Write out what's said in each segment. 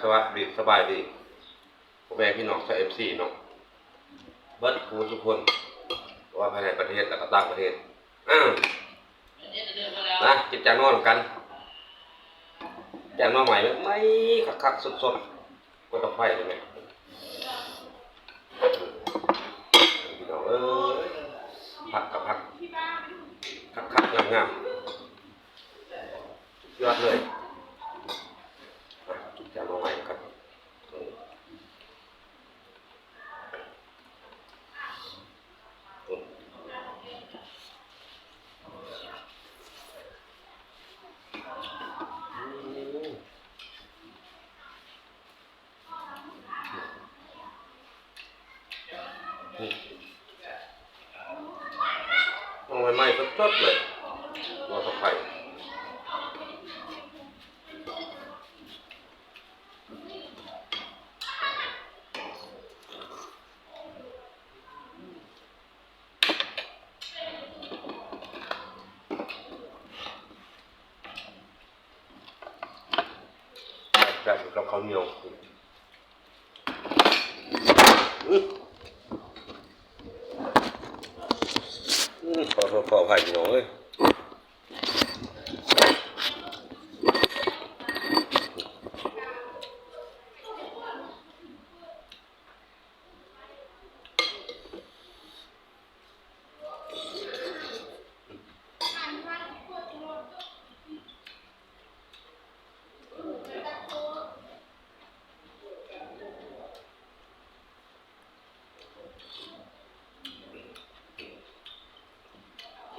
ສະຫວັດດີ ສະບາຍດີ ພໍ່ແມ່ພີ່ນ້ອງຊາວເອັຟຊີເນາະ ເບິດຄູ່ທຸກຄົນ ບໍ່ວ່າພາຍໃນປະເທດ ແລະກໍຕ່າງປະເທດ. ມາກິນແຈ່ວນອນຳກັນ ແຈ່ວໜໍ່ໄມ້ ໃໝ່ໆ ຄັກໆ ສົດໆ ບໍ່ຕ້ອງໄຟເລີຍແມ່. ພີ່ນ້ອງເອີຍ ຜັກກັບຜັກ ຄັກໆ ງາມໆ ສຸດຍອດເລີຍ. ມາກິນແຈ່ວໜໍ່ໄມ້ນຳກັນ. ເອົາໃໝ່ໆ ສົດໆ ເລີຍ ບໍ່ຕ້ອງໄຟ. ແຊບໆ ກັບເຂົ້າໜຽວ. ອື ອື ຂໍໂທດຂໍອະໄພ ພີ່ນ້ອງເອີຍ.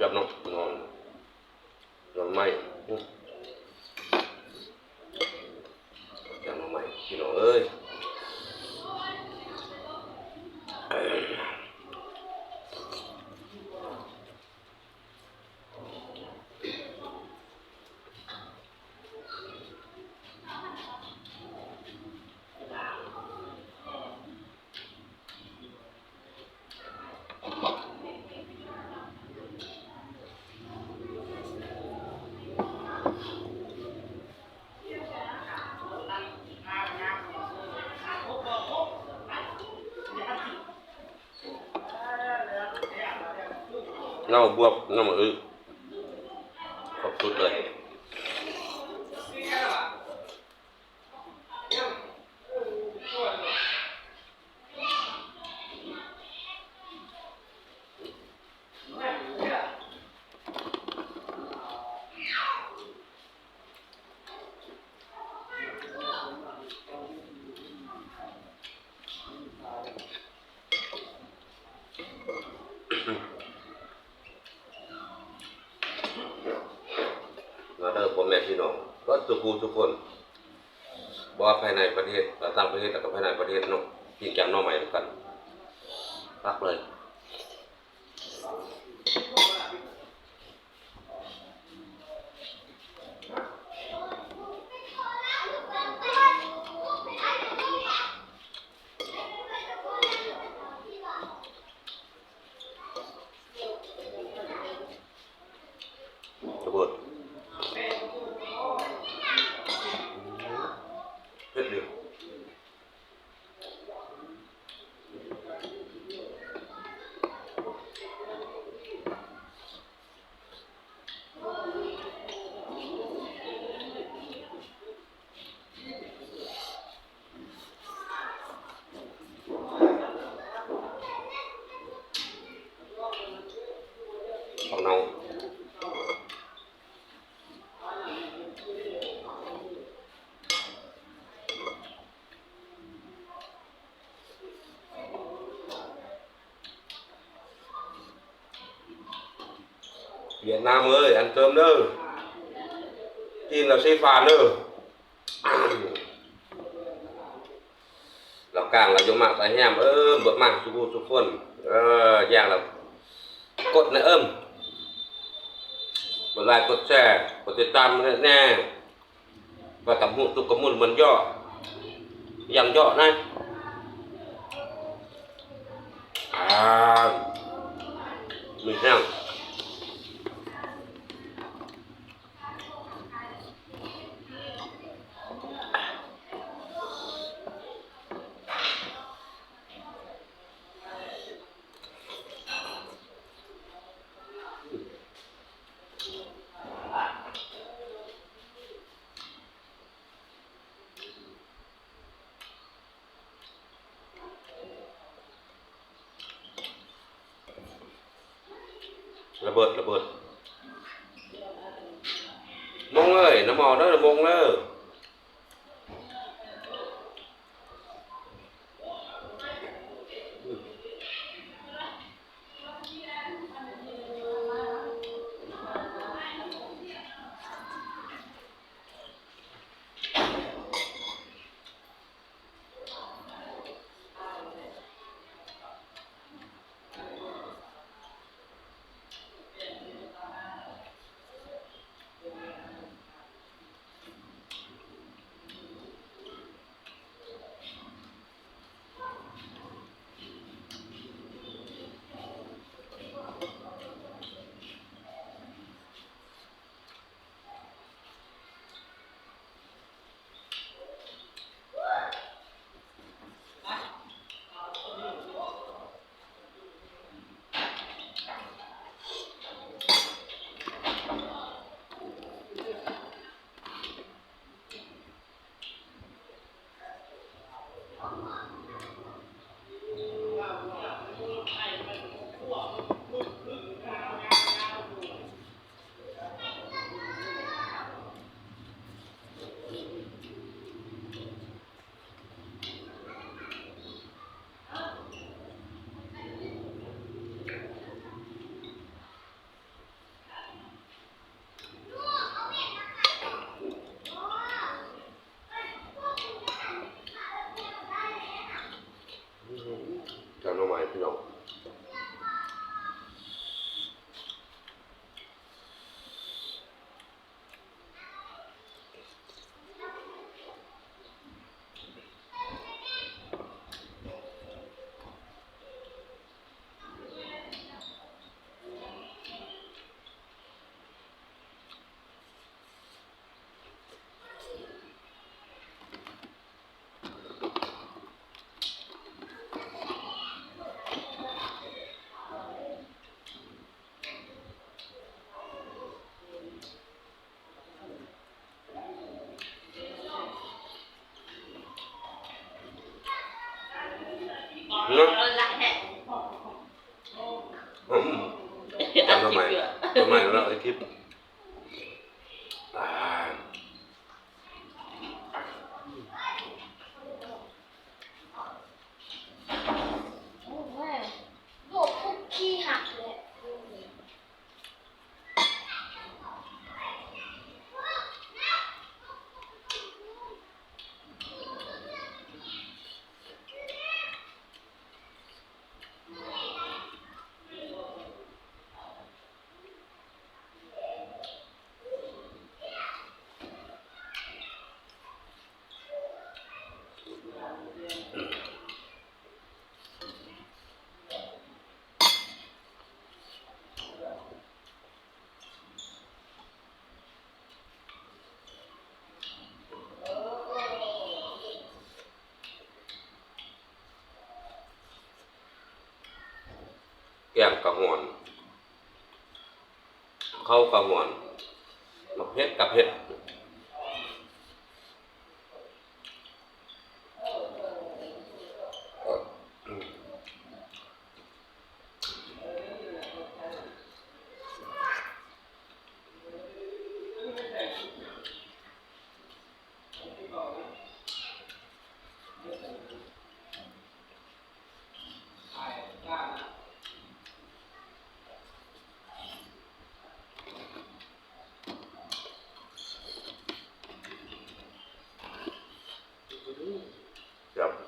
ແຊບເນາະ ພີ່ນ້ອງ. ແກງໜໍ່ໄມ້ ອືມ ແກງໜໍ່ໄມ້ ພີ່ນ້ອງເອີຍ. ເງົາບວບນຳ ອື ຄົບສຸດເລີຍ. ມາເດີພໍ່ແມ່ພີ່ນ້ອງ ເບິດທຸກຜູ້ທຸກຄົນ ບໍ່ວ່າພາຍໃນປະເທດ ແລະ ຕ່າງປະເທດ ແລະ ກໍພາຍໃນປະເທດເນາະ ກິນແກງໜໍ່ໄມ້ນຳກັນ ຄັກເລີຍ. ເຜັດຢູ່. ຂອງເຮົາ ຫວຽດນາມເອີຍ ອັນເຕີມເດີ ຈີນລາວຊີ້ຟ້າເດີ. ລາວກາງລາວຢູ່ມາກຕາແຮມເອີ ເບິດມາທຸກຜູ້ທຸກຄົນ ເອີ ຢາກລະກົດແນ່ເອີ ກົດໄລກົດແຊ ກົດຕິດຕາມແນ່. ວ່າຕຳຫຸຕຸກກະມຸນມັນເຍາະ ຢ່າງເຍາະນະ ອ່າ ມີແຮງ. ລະເບີດ ລະເບີດ ມົງເອີຍ ນ້ຳອອກເດີ ມົງເດີ. ແກງໜໍ່ໄມ້ພີ່ນ້ອງ. ເນາະ ອືມ ຈຳໜໍ່ໄມ້ ໜໍ່ໄມ້ແລ້ວໄອ້ທິບ ອ່າ. ໂອ້ຍ ໂລກຄຸກຄີຫັກແຫຼະ. ແກງກະຮ່ອນ ເຂົ້າກະຮ່ອນ ໝາກເຜັດກະເຜັດ. ແຊບ. ອ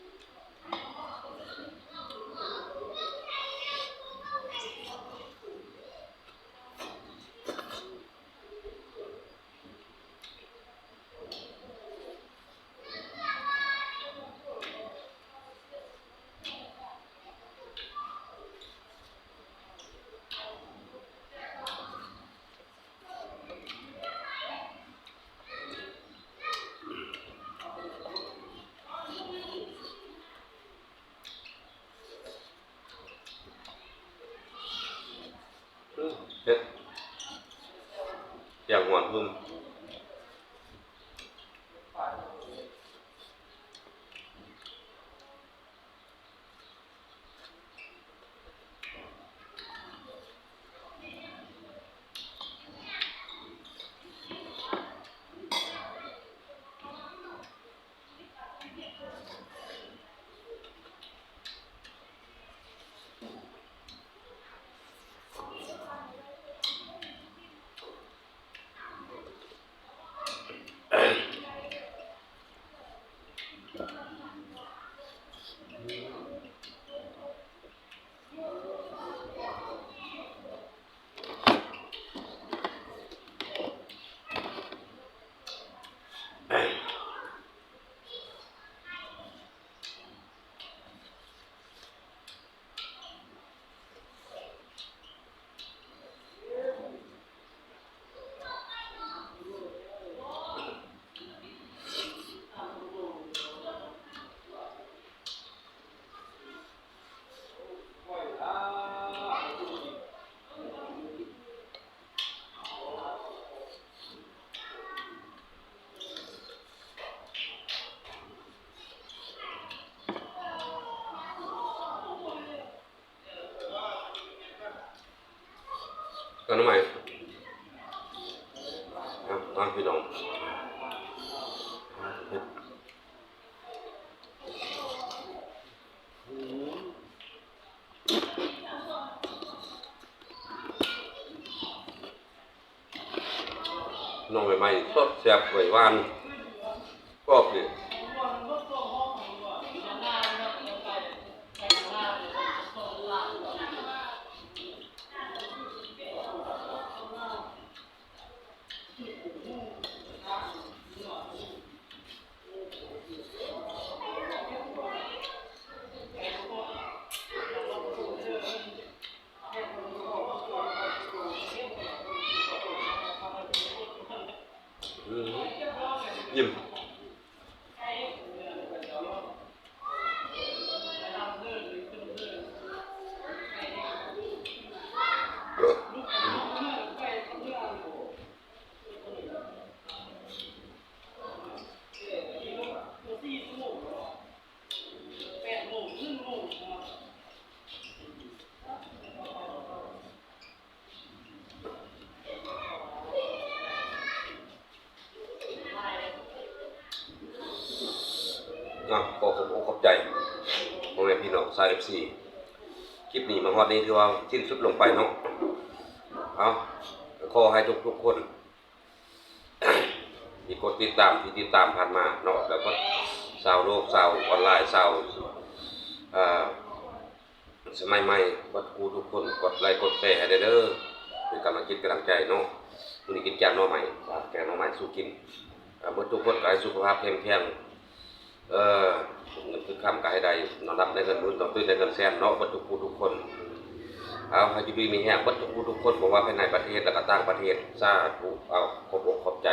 ື ລຸ່ມ. แกงหน่อไม้ อ่ะ มาพี่น้อง หน่อไม้สดแซ่บ หวาน กรอบดี อืม อิ่ม ເນາະ ຂໍຂອບອົກຂອບໃຈພໍ່ແມ່ພີ່ນ້ອງຊາວເອັຟຊີ ຄລິບນີ້ມາຮອດນີ້ຖືວ່າສິ້ນສຸດລົງໄປເນາະ. ເອົາ ຂໍໃຫ້ທຸກໆຄົນ ທີ່ກົດຕິດຕາມ ທີ່ຕິດຕາມຜ່ານມາເນາະ ແລ້ວກໍຊາວໂລກ ຊາວອອນລາຍ ຊາວ ເອີ ສະໄໝໃໝ່ ເບິດຄູ່ທຸກຄົນ ກົດໄລກົດແຊໃຫ້ແດ່ເດີ ເປັນກຳລັງຈິດກຳລັງໃຈເນາະ. ມື້ນີ້ກິນແກງໜໍ່ໄມ້ ວ່າແກງໜໍ່ໄມ້ສູ່ກິນ ເບິດທຸກຄົນ ກໍໃຫ້ສຸຂະພາບເຂັ້ມແຂງ ເອີ ເງິນຄືຄຳກໍໃຫ້ໄດ້ ນອນຫຼັບໄດ້ເງິນໝື່ນ ນອນຕື່ນໄດ້ເງິນແສນເນາະ ເບິດທຸກຜູ້ທຸກຄົນ. ເອົາ ໃຫ້ຢູ່ດີມີແຮງເບິດທຸກຜູ້ທຸກຄົນ ບໍ່ວ່າພາຍໃນປະເທດ ແລະກໍຕ່າງປະເທດ ສາທຸ. ເອົາ ຂອບອົກຂອບໃຈ.